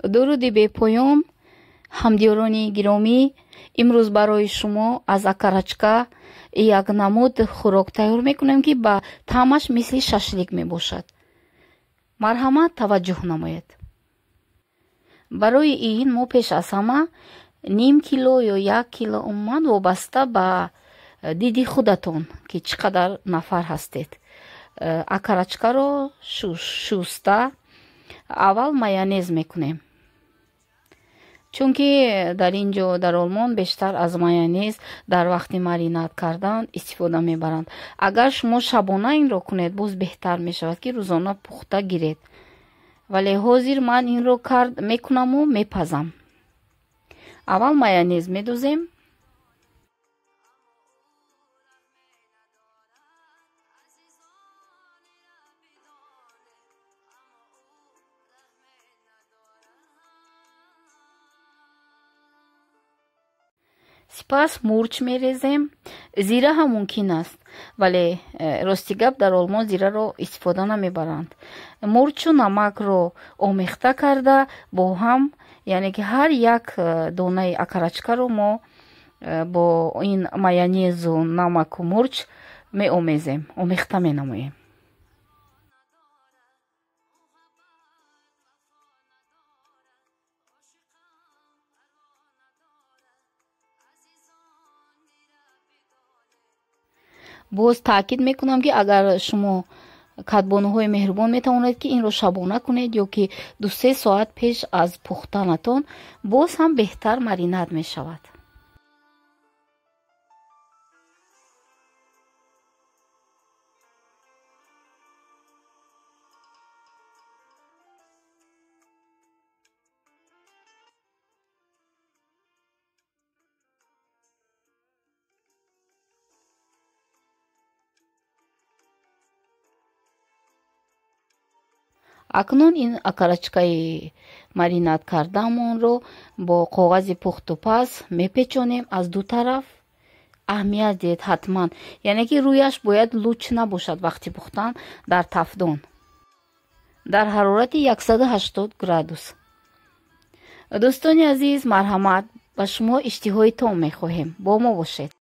Дуруди бепоён, ҳамдиёрони гиромӣ, имрӯз барои шумо аз окорочка як намуд хӯрок тайёр мекунем, ки ба таъмаш мисли шашлик мебошад. Марҳамат, таваҷҷӯҳ намоед. Барои ин мо пеш аз ҳама ним кило ё як кило, умуман вобаста ба диди худатон, ки чӣ қадар нафар ҳастед, окорочкаро шуста аввал майонез мекунем. Чунки дар ин ҷо, дар Олмон, бештар аз майонез дар вақти маринад кардан истифода мебаранд. Агар шумо шабона инро кунед, боз беҳтар мешавад, ки рӯзона пухта гиред. Вале ҳозир ман инро кард мекунаму мепазам. Аввал майонез медозем. Сипас мурч мерезем. Зира ҳам мумкин аст, вале рости гап, дар Олмон зираро истифода намебаранд. Мурчу намакро омехта карда бо ҳам, яъне ки ҳар як донаи окорочкаро мо бо ин майонезу намаку мурч меомезем, омехта менамоем. Боз таъкид мекунам, ки агар шумо кадбонуҳои меҳрубон метавонед, ки инро шабона кунед ё ки 2-3 соат пеш аз пухтанатон, боз ҳам беҳтар маринад мешавад. Акнун ин окорочкаи маринад кардаамонро бо коғази пухту паз мепечонем аз ду тараф. Аҳамият диҳед ҳатман, яъне ки рӯяш бояд луч набошад вақти пухтан дар тафдон дар ҳарорати 180 градус. Дӯстони азиз, марҳамат, ба шумо иштиҳои том мехоҳем. Бо мо бошед.